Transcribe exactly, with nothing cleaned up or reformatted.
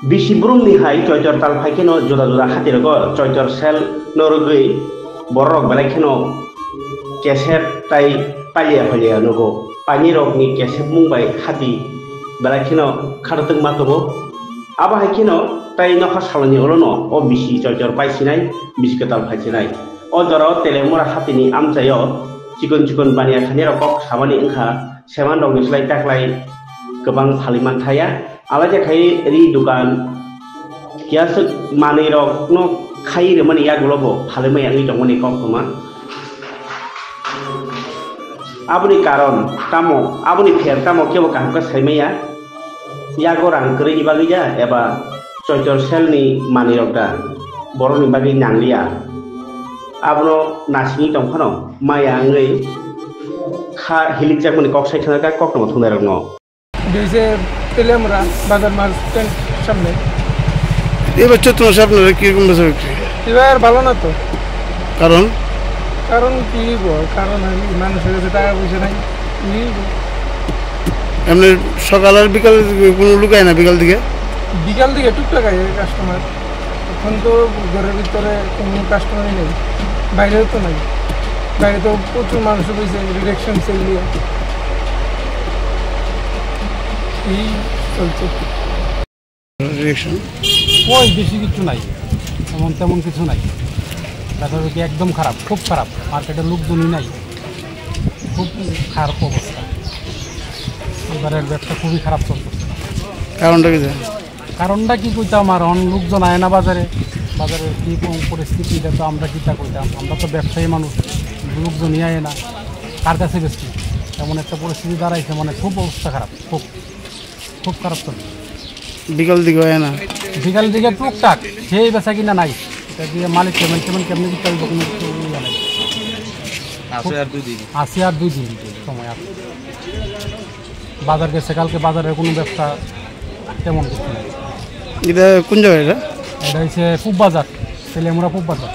Bisi brumni hai Choitor tal phai kheno juda juda hatirogo Choitor sel no rwgwi bororok belai kheno keser tai palia palia nugo. Painirokni kesepmung bai hati belai kheno khatotwk ma tongo. Abo hai kheno tai nokha saloni olono o bisi Choitor pai sinai, bisi kwtal phai sinai. O jorao Telemura hatini amchaio chikon chikon baniya khanirok kok samani wngkha, semanrokni slai taklai kwbang phalwi man thaya. Alaja khai ri dukan, kiyaswk manwirokno khai rwmani yagulo bo phalwi maya wngwi tongmani koktwma. Aboni karon tamo, aboni pher tamo kebo kaham khe sai maya. Yago rang kwrwini bagwi ya eba Choitor selni manwirok da borokni bagwi nangliya. Abono nasingwi tong phano maya wngwi kha hilikjakmani kok sai thangkha koktwma thungnairokno. Dice Telemura, Bazar Mart stand সামনে। এবার চৈত্র মাসে আপনারা কিরকম বেচা বিক্রি? এবার ভালো না তো। কারণ? কারণ কি হইব? কারণ আর কি, মানুষের কাছে টাকা পয়সা নাই। কি হইব? এমনি সকাল আর বিকালে কোনো লোক আয় না বিকাল দিকে? বিকাল দিকে টুকটাক আয় কাস্টমার। এখন তো ঘরের ভিতরে কোনো কাস্টমারই নেই, বাইরেও তো নাই, বাইরে তো প্রচুর মানুষ হয়েছে রিডাকশন সেল দিয়ে এই চলছে। রিডাকশন? ওই বেশি কিছু নাই, এমন তেমন কিছু নাই। ব্যবসা বিক্রি একদম খারাপ, খুব খারাপ, মার্কেটে লোকজনই নাই, খুব খারাপ অবস্থা। এবারের ব্যবসা খুবই খারাপ চলতেছে। কারণটা কি? কারণটা কি কইতাম আর, অন লোকজন আয় না বাজারে, বাজারের কি কোন পরিস্থিতি, এটা তো আমরা কিতা কইতাম, আমরা তো ব্যবসায়ী মানুষ, লোকজনই আয় না, কার কাছে বেচবো? এমন একটা পরিস্থিতি দাঁড়াইছে, মানে খুব অবস্থা খারাপ, খুব, খুব খারাপ চলছে। বিকাল দিকে হয় না? বিকাল দিকে টুকটাক, সেই বেচা কিনা নাই, এটা দিয়ে মালিক পেমেন্ট টেমেন্ট কেমনি দিতে হবে, কোনো কিছু ইয়ে নাই। আছে আর দুই দিন। আছে আর দুই দিন সময় আছে। বাজার গেছে কালকে, বাজারের কোনো ব্যবসা তেমন কিছু নেই। এটা কোন জায়গা এটা? এটা হচ্ছে পূব বাজার, তেলিয়ামুড়া পূব বাজার।